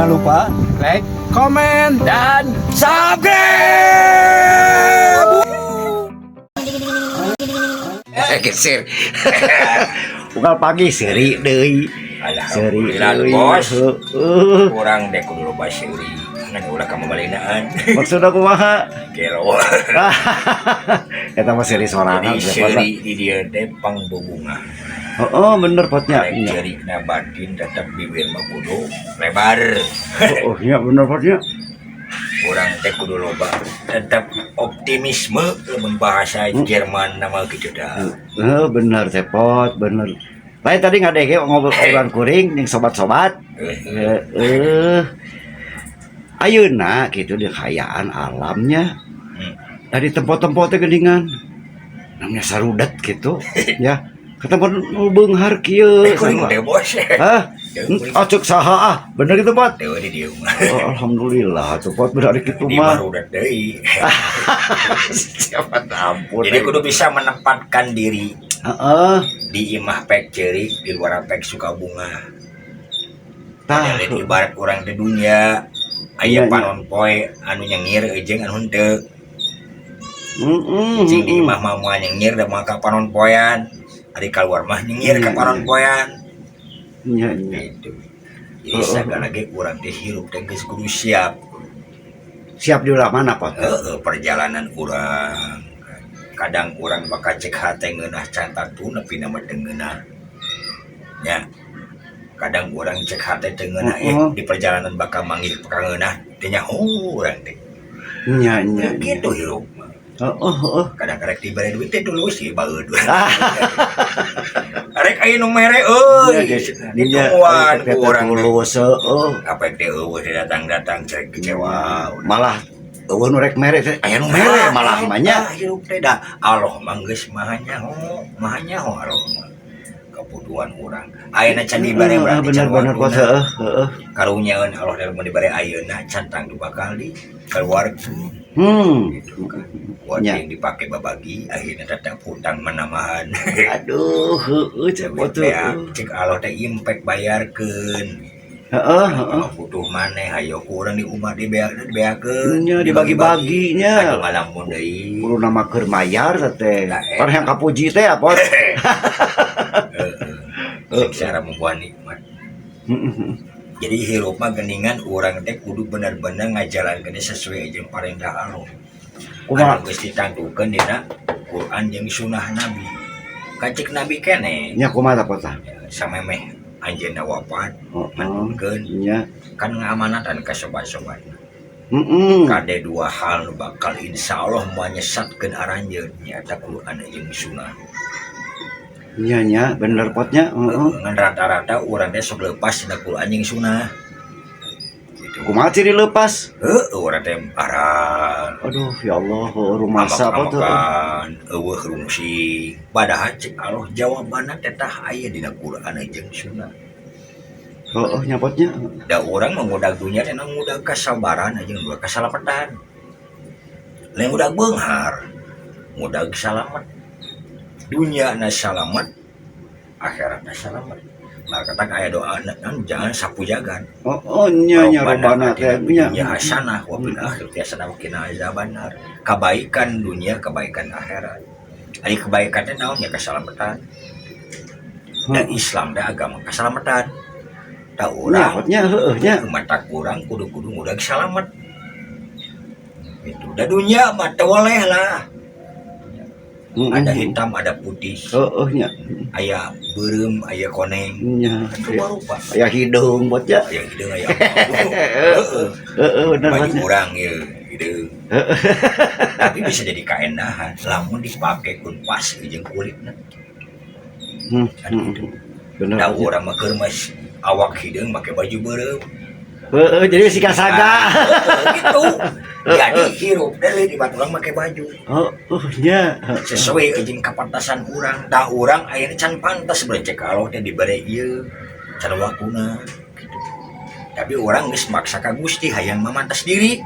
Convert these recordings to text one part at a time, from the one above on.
Jangan lupa like, komen, dan subscribe. Geser. Unggal pagi seuri deui. Seuri Alhamdulillah deui. bos. Heeh. Urang deh kudu loba seuri. Ngan ulah ka mabalinaan. Maksudna kumaha? Gelo. Eta mah seuri sorangan. Jadi seuri di dieu teh pangbubungah. Heeh, bener potnya. Rek ceuri na batin tetep bibir mah kudu lebar. Oh, iya bener potnya. Urang teh kudu loba tetep optimisme lamun bahasa Jerman nama gitu dah. Heeh, bener cepot, bener. Lain tadi ngadenge ngobrol obrolan kuring jeung sobat-sobat. Heeh. Ayeuna gitu di kayaan alamnya. Dari tempat-tempat teh geuningan. Namanya sarudet gitu ya. Ke tempat nu beunghar kieu. Eh, kuring teh bos. Hah? Oh, cek saha ah? Bener gitu, Pot? Teu di dieu mah. Oh, alhamdulillah, tuh Pot bener kitu Di mah. barudak deui. Siapa ampun. Jadi kudu bisa menempatkan diri di imah pek ceurik, di luar pek suka bunga. Tah. Jadi ibarat urang di dunia aya panon poe anu nyengir jeung anu henteu. Cing di imah mah moal nyengir da moal ka panon poean. Ari kaluar mah nyengir ka panon poean. Iya. Gitu. Jadi segala ge urang teh hirup teh geus kudu siap. Siap di ulah mana, Pot? Heeh, perjalanan urang. Kadang urang bakal cek hate ngeunah can tangtu nepi na mah teu ngeunah. Nya. Kadang urang cek hate teu ngeunah di perjalanan bakal manggih ka ngeunah teh nyaho urang teh. Iya. Gitu hirup mah. Heeh. Kadang rek dibere duit teh tulus sih baeud. Rek aya nu mere euy. Dinya Ditungguan ku urang teh. tulus heeh. Apa teh eueuh teh datang-datang cerek kecewa. Malah eueuh nu rek mere teh aya nu mere malah mah nya. Hirup teh dah Allah mah geus maha nyaho, maha nyaho Allah mah. Kebutuhan urang. Ayeuna can dibere berarti Bener can bener pot waktuna. heeh. Karunyaeun Allah dalam dibere ayeuna can tangtu bakal di keluarkeun gitu kan. Buat yang dipakai babagi akhirnya tetap hutang menambahan. Aduh, heeh cepot Beak, heeh. cek Allah teh impek bayarkeun. Heeh, heeh. Kalau butuh maneh hayo ku urang di umah dibeakeun. Nya dibagi-bagi nya. Aduh ngalamun deui. Kudu nama keur mayar teh. Nah, Pan yang kapuji teh apa? Heeh. Secara membuat nikmat. Jadi hirup mah geningan urang teh kudu bener-bener ngajalankeun sesuai jeung parentah Allah. Kumaha? Anu geus ditangtukeun dina Quran jeung sunnah Nabi. Kacek Nabi keneh Nya kumaha tah pot tah? samemeh anjeunna wafat mantunkeun kan ngamanatan ka sobat-sobat. Kade dua hal nu bakal insya Allah moal nyesatkeun aranjeun nyaeta Quran jeung sunnah. Nya nya bener potnya heeh. Ngan rata-rata urang teh sok lepas dina Quran jeung sunnah. Gitu. Kumaha ciri lepas? Heuh, urang teh aral. Aduh ya Allah, rumasa apa tuh? Ambek-ambekan, eueuh rungsing. Padahal cek Allah jawabanna teh tah aya dina Quran jeung sunnah. Heeh nya potnya. Da urang mah ngudag dunya teh ngudag kasabaran jeung ngudag kasalametan. Lain ngudag beunghar, ngudag salamet. Dunya na salamet, akhirat na salamet. Maka kata aya doa kan jangan sapu jagan. Oh, nya nya robana teh nya. Dunya hasanah wa fil akhirati hasanah wa qina azabannar. Kebaikan dunia, kebaikan akhirat. Ari kebaikan teh naon ya keselamatan. Dan Islam teh agama keselamatan. Da Nya urang potnya heueuh nya. mata kurang kudu-kudu ngudag salamet. Itu da dunia mah teu boleh lah. Ada hitam, ada putih. Heeh nya. Aya beureum, aya koneng. Nya. Kan rupa-rupa. Aya hideung pot nya. Aya hideung aya apa. Heeh. Heeh bener Baju potnya. urang ieu hideung. Tapi bisa jadi kaendahan lamun dipake kun pas jeung kulitna. Kan gitu. Bener. Da potnya. urang mah keur mah awak hideung make baju beureum. Heeh, jadi si kasaga. Nah, gitu. Jadi hirup teh di batu urang make baju. Oh, nya. Sesuai jeung kapantasan urang. Da urang ayeuna can pantas berecek Allah teh dibere ieu can waktuna gitu. Tapi urang geus maksa ka Gusti hayang mamantas diri.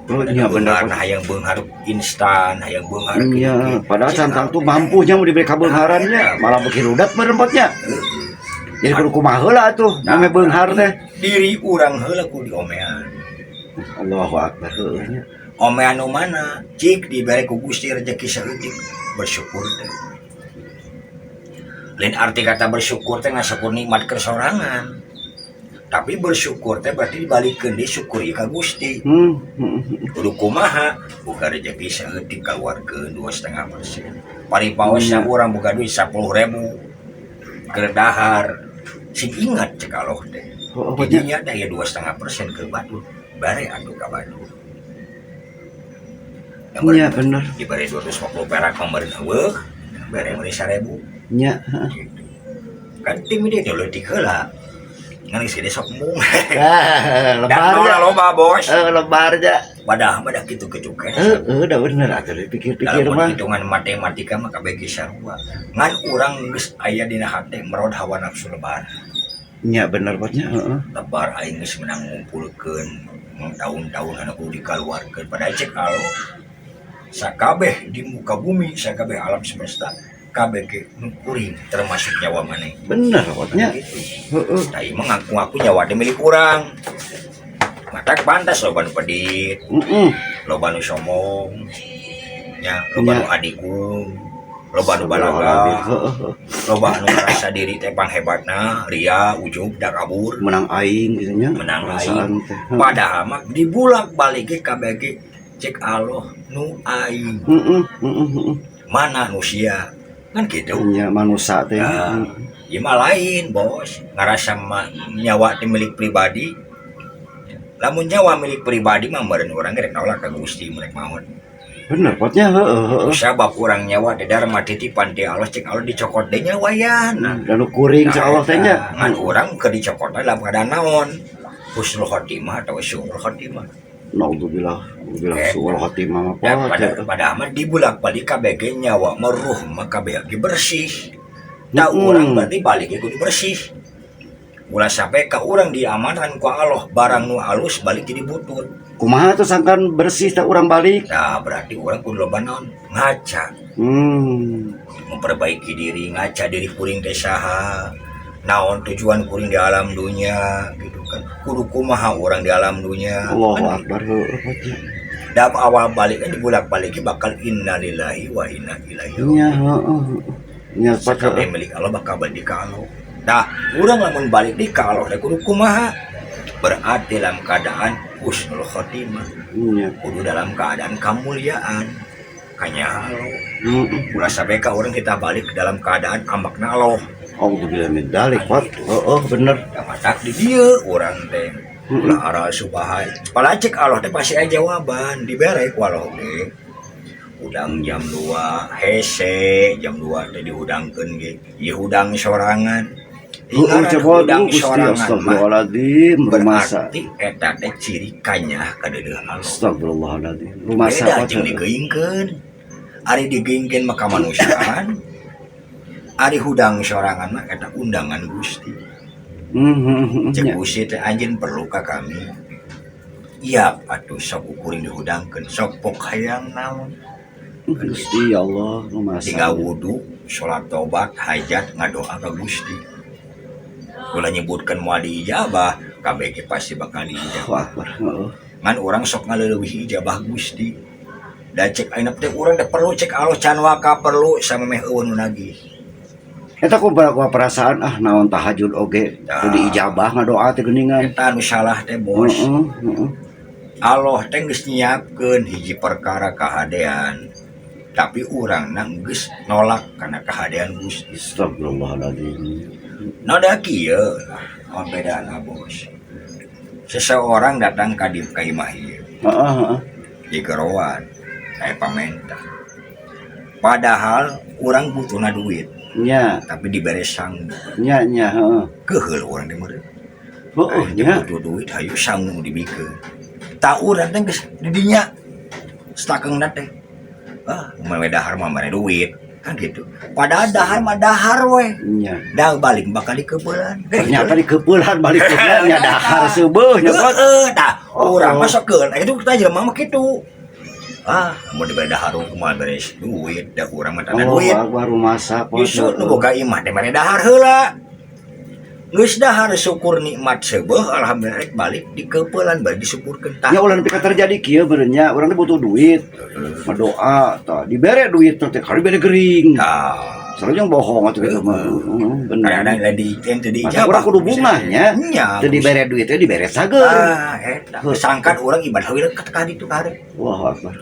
Oh, nya bener. Beunghar hayang beunghar instan, hayang beunghar Iya, kieu. padahal can tangtu mampunya mau diberi kabeungharannya, malah beuki rudat merempotnya. Jadi kudu kumaha heula atuh, Nah, namanya beunghar teh. Diri urang heula kudu diomean. Allahu akbar, heueuh nya. Omean nu mana? Cik dibere ku Gusti rezeki saeutik, bersyukur teh. Lain arti kata bersyukur teh ngasyukur nikmat keur sorangan. Tapi bersyukur teh berarti dibalikeun deui syukur ieu ka Gusti. Kudu kumaha? Buka rezeki saeutik kaluarkeun 2,5%. Paripaosna urang boga duit 10.000 keur dahar. Sing ingat cek Allah teh. Oh, nya. Didinya teh aya 2,5% ke batur. Bare atuh ka batur. Nya bener. Dibere 250 perak meureun eueuh, bere meuli 1000. Nya, heeh. Gitu. Kan tim dia teh leutik heula. Ngan geus gede sok embung. Ah, Dan lebar nol ja. loba bos. Eh, lebar ja. Padahal mah da kitu-kitu keneh. Heeh, udah bener atuh dipikir-pikir Dalam mah. hitungan matematika mah kabeh ge sarua. Ngan urang geus aya dina hate merod hawa nafsu lebar. Nya bener pot nya, heeh. Lebar aing geus menang ngumpulkeun tahun-tahun anu kudu dikaluarkeun. Padahal cek Allah sakabeh di muka bumi, sakabeh alam semesta, kabeh ge nu kuring termasuk nyawa maneh. Bener pot nya. Gitu. Heeh. Tah ieu mah ngaku-ngaku nyawa teh milik urang. Matak pantas loba nu pedit, loba nu sombong, nya loba nu adigung, loba nu balaga, Heeh. loba nu ngarasa diri teh panghebatna, ria, ujub, takabur, Menang aing gitu nya. menang Perasaan aing. teh. Padahal mah dibulak-balik ge kabeh ge cek Allah nu aing. Heeh, heeh, heeh. Mana nu sia? Kan gitu. Nya manusia teh. Nah, ieu mah lain, Bos. Ngarasa nyawa teh milik pribadi. Lamun nyawa milik pribadi mah meureun urang ge rek nolak ka Gusti rek maot. Bener potnya, heeh heeh. Sabab urang nyawa teh darma titipan ti Allah, cek Allah dicokot deui nyawa yana. Lalu kuring cek Allah teh nya. Ngan urang keur dicokot teh dalam keadaan naon? Husnul khotimah atau suul khotimah. Naudzubillah, naudzubillah suul khotimah mah Ya, pot. pada pada mah dibulak-balik kabeh ge nyawa mah ruh mah kabeh ge bersih. Da urang berarti balik ge kudu bersih. Ulah sampai ka urang diamankan ku Allah barang nu alus balik jadi butut. Kumaha tuh sangkan bersih tak urang balik? Nah, berarti urang kudu loba naon? Ngaca. Memperbaiki diri, ngaca diri kuring teh saha. Naon tujuan kuring di alam dunia gitu kan. Kudu kumaha urang di alam dunia. Allahu Kan akbar heueuh potnya. Dalam awal balik kan dibulak-balik bakal innalillahi wa inna ilaihi Nya raji'un. heeh. Nya pot Sakabeh heeh. milik Allah bakal balik ka Allah. Nah, urang lamun balik di ka Allah teh kudu kumaha? Berarti dalam keadaan husnul khotimah. Nya. Kudu dalam keadaan kemuliaan. Kanya Allah. Heeh. Ulah sampai ka urang kita balik dalam keadaan ambakna Allah. Auzubillah min dzalik pot. Heeh bener. Da matak di dieu urang teh. Ulah aral subahai. Padahal cek Allah teh pasti aya jawaban dibere ku Allah ge. Hudang jam 2 hese jam 2 teh dihudangkeun ge. Ieu hudang sorangan. Heeh Ingaran coba hudang Gusti sorangan mah astagfirullahaladzim rumasa. berarti eta teh ciri kanyah ka deudeuh Allah. Astagfirullahaladzim. Rumasa Beda pot. jeung digeingkeun. Ari digeingkeun mah kamanusiaan. Ari hudang sorangan mah eta undangan Gusti. Cek Nya. Gusti teh anjeun perlu ka kami. Iya atuh sok kuring dihudangkeun sok pok hayang naon. Gusti ya Allah rumasa. Tinggal wudu, salat tobat, hajat, ngadoa ka Gusti. Ulah nyebutkeun moal diijabah, kabeh ge pasti bakal diijabah. Allahu akbar. Heeh. Ngan urang sok ngaleuwih ijabah Gusti. Da cek ayeuna teh urang teh perlu cek Allah can waka perlu samemeh eueuh nu nagih. Eta ku perasaan ah naon tahajud oge Tah. kudu diijabah ngadoa teh geuningan. Eta nu salah teh bos. Heeh, heeh. Allah teh geus nyiapkeun hiji perkara kahadean. Tapi urangna geus nolak kana kahadean Gusti. Astagfirullahaladzim. Noda kieu lah, naon bedana bos. Seseorang datang ka di ka imah ieu, Heeh, heeh. di geroan, aya pamenta. Padahal urang butuhna duit, Nya, tapi dibere sangu. Nya nya heeh. Keheul urang teh meureun. Heeh nya. Butuh duit hayu sangu dibikeun. Tah urang teh geus di dinya stakengna teh. Ah, mun dahar mah mere duit. Kan gitu. Padahal dahar mah dahar we. Nya. Dah balik bakal dikeupelan. Ternyata dikeupelan balik keupelan nya dahar seubeuh nya pot. Heeh, tah Oh, urang oh. mah sok keun. Itu kita jelema mah kitu. Ah, mun dibere dahar kumaha beres duit, da urang mah tanda Allahu duit. akbar rumasa pot. Justru nu boga imah teh mere dahar heula. Geus dahar syukur nikmat seubeuh, alhamdulillah, rek balik dikeupelan, balik disyukurkeun tah. Ya ulah nepi ka terjadi kieu meureun nya, urang teh butuh duit. Ngadoa tah dibere duit teh kali bere gering. Tah. Sareng bohong atuh kitu mah. Heeh, bener. Kadang-kadang lain di teu Masa diijabah. urang kudu bungah nya. Nya. Teu dibere duit teh dibere sager. Ah, eta. Sangkan urang ibadah we ka ditu ka hareup. Wah, akbar.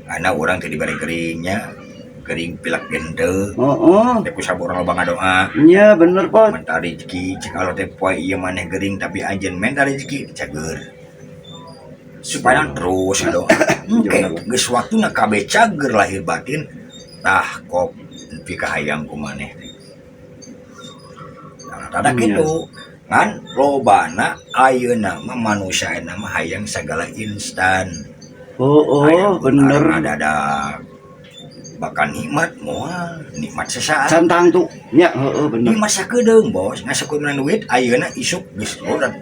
Karena urang teu dibere geringnya, gering pilek gente. Heeh. Teh ku sabar urang loba ngadoa. Nya bener, Pot. Minta rezeki, cek Allah teh poe ieu maneh gering tapi anjeun minta rezeki cager. Supaya terus ngadoa. Oke, geus waktuna kabeh cager lahir batin, tah kok nepi ka hayang ku maneh teh. Nah, tada kitu. Ngan lobana ayeuna mah manusia ayeuna mah hayang sagala instan. Oh, Hayang bener. Dadak. Bahkan nikmat moal, nikmat sesaat. Can tangtu. Nya, heeh, bener. Nikmat sakedeung, Bos. Ngasukeun menang duit ayeuna isuk geus lorat.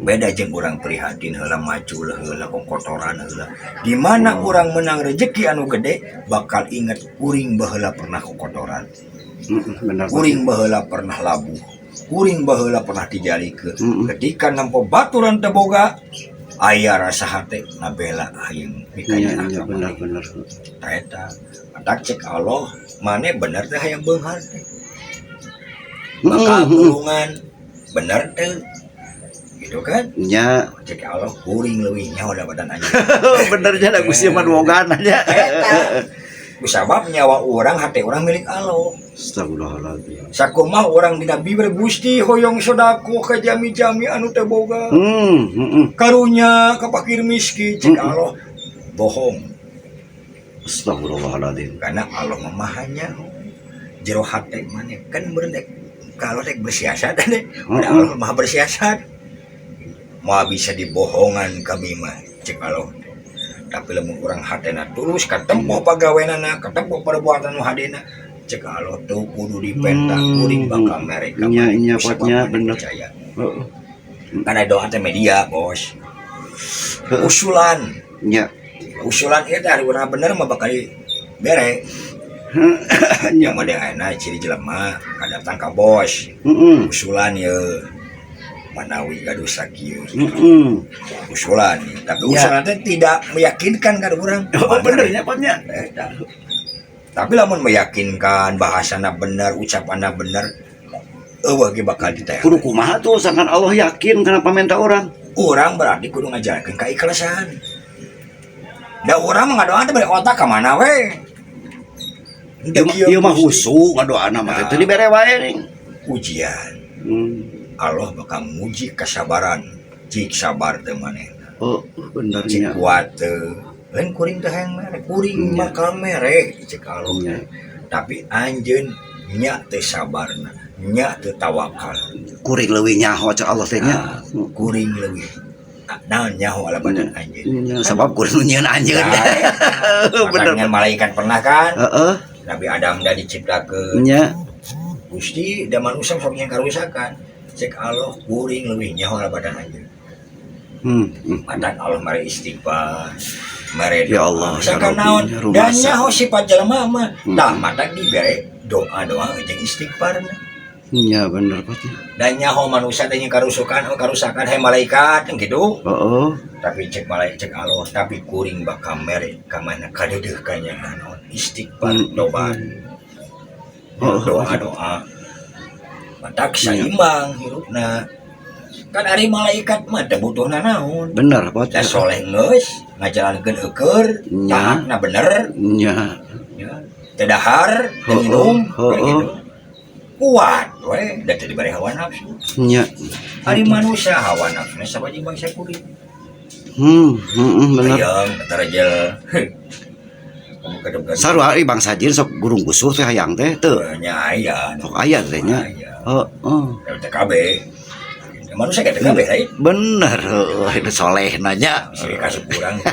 Beda jeung urang prihatin heula, macul heula, kokotoran heula. Di mana urang menang rezeki anu gede bakal inget kuring baheula pernah kokotoran. Bener. Kuring baheula pernah labuh. Kuring baheula pernah dijalikeun. Ketika nempo baturan teu boga, aya rasa hate ngabela hayang Iya, mikanya iya, bener bener. Eta. Matak cek Allah, maneh bener teh hayang beunghar teh. Bakal tulungan bener teh. Gitu kan? Nya. Cek Allah kuring leuwih nyaho da badan anjeun. Bener nya da Gusti mah bogaan aja. Eta. Sabab nyawa orang, hati orang milik Allah. Astagfirullahaladzim. Sakumaha orang dina bibir, Gusti hoyong sodako ka jami-jami anu teu boga. Karunya ka fakir miskin, cek Allah bohong. Astagfirullahaladzim. Karena Allah mah maha nyaho. Jero hate maneh kan meureun dek kalau dek bersiasat deh. Udah Allah maha bersiasat. Moal bisa dibohongan kami mah cek Allah. Tapi lamun urang hatena tulus katempo pagawenana, katempo perbuatan nu hadena, cek Allah tuh kudu dipenta, kuring bakal mere ka Nya, maneh. nya, Sebab potnya, maneh bener. percaya. Heeh. Karena doa teh media, Bos. Usulan, usulan ieu teh ari urang bener mah bakal bere. Yang model ayeuna ciri jelema kadatang ka bos. Usulan ye manawi gaduh sakieu. Usulan, tapi usulan teh tidak meyakinkan kan urang. Oh, bener nya, potnya. Eta. Tapi lamun meyakinkan, bahasana bener, ucapanna bener, euweuh ge bakal diteang. Kudu kumaha tuh sangkan Allah yakin kana pamenta orang? Urang berarti kudu ngajalankeun keikhlasan. Da urang mah ngadoa teh bari otak ka mana we. Ieu mah husu ngadoana mah teh dibere wae ning. Ujian. Allah bakal muji kesabaran. Cik sabar teh manehna. Oh, bener Cik nya. kuat teh. Lain kuring teh hayang mere, kuring bakal mere cek Allah. Tapi anjeun nya teh sabarna, nya teh tawakal. Kuring leuwih nyaho cek Allah teh nya. Nah, kuring leuwih. Naon nyaho ala badan anjeun. Nya, sabab kuring nu nyieun anjeun. Nah, Bener. makanya malaikat pernah kan Heeh. Nabi Adam dah diciptakeun. Nya. Gusti da manusia sok yang karusakan. Cek Allah kuring leuwih nyaho ala badan anjeun. Matak Allah mere istighfar, mere Ya Allah, ya Sangka Rabbi, naon ya rumasa. dan nyaho sifat jelema mah. Tah matak dibere doa-doa jeung istighfar. Nya bener pasti. Dan nyaho manusia teh karusukan, oh, karusakan hai malaikat kan gitu. Heeh. Tapi cek malaikat, cek Allah, tapi kuring bakal mere ka mana kadeudeuh ka naon istighfar, tobat. Doa-doa. Matak saimbang hirupna. Kan ari malaikat mah teu butuhna naon. Bener, Pot. Da soleh geus ngajalankeun eueur, taatna bener, ya. Teu dahar, teu minum, kan gitu. Kuat we, da teu dibere hawa nafsu. Ari manusia hawa nafsuna sama jeung bangsa kuring. Bener. Hayang tarajel. Kamu kadang-kadang Sarua ari bangsa jin sok gurung gusuh teh hayang teh teu. Nya aya. Sok aya teh nya. Aya. Heeh. Da TKB. Manusia kayak TKB lain. Bener, heueuh itu soleh nanya. Bisa dikasih kurang.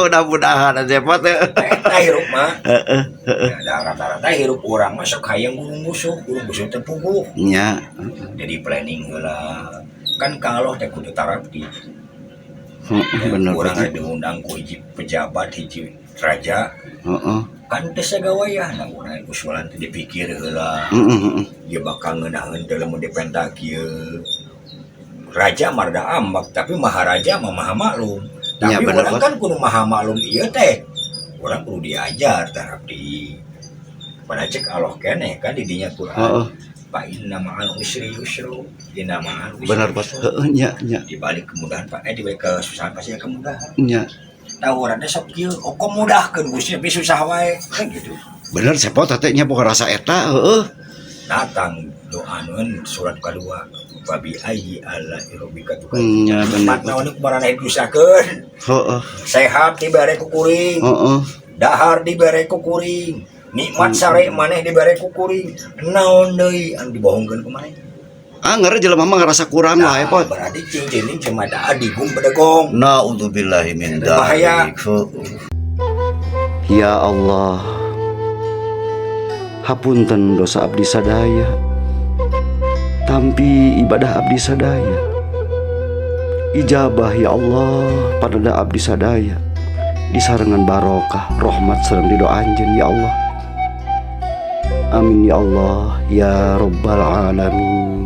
Mudah-mudahan aja Pot. Eta hirup mah. Heeh, heeh. Ya, da rata-rata hirup urang mah sok hayang gurung musuh, gurung musuh teu puguh. Nya. Jadi planning heula. Kan kalau teh kudu tarapti. Heeh, bener. Urang Pak. Diundang ku hiji pejabat, hiji raja, kan teu sagawayah. Nah, urang usulan teh dipikir heula, Heeh, heeh. ieu bakal ngeunaheun teu lamun dipenta kieu. Raja mah rada ambak, tapi maharaja mah maha maklum. Ya, Tapi bener, urang Pak. Kan kudu maha maklum ieu teh, urang kudu diajar terhadap di pada cek Allah keneh kan di dinya Quran, fa inna ma'al usri yusra, inna ma'al usri Bener, Pak. yusra. Heeh, nya nya. Di balik kemudahan, Pak, eh, di balik kesusahan pasti ada kemudahan. Tahu urang teh sok kieu, oh, kok mudahkeun Gusti tapi susah wae kan gitu. Bener sepot teh nya, bukan rasa eta, heeh. Datang doa nun surat kedua, fabi ayyi ala rabbika. Nya bener. Nikmat naon nu kumaraneh diusahakeun? Sehat dibere ku kuring, dahar dibere ku kuring, nikmat sare maneh dibere ku kuring, naon deui anu dibohongkeun ku maneh? Anger jelema mah ngerasa kurang Nah, wae, Pot. Berarti cincin ini cuma ada adigung bedegong. Naudzubillahi min Bahaya. dzalik. Ya Allah. Hapunten dosa abdi sadaya. Tampi ibadah abdi sadaya. Ijabah ya Allah pada abdi sadaya. Disarengan barokah, rahmat sareng ridho anjeun ya Allah. Amin ya Allah ya rabbal alamin.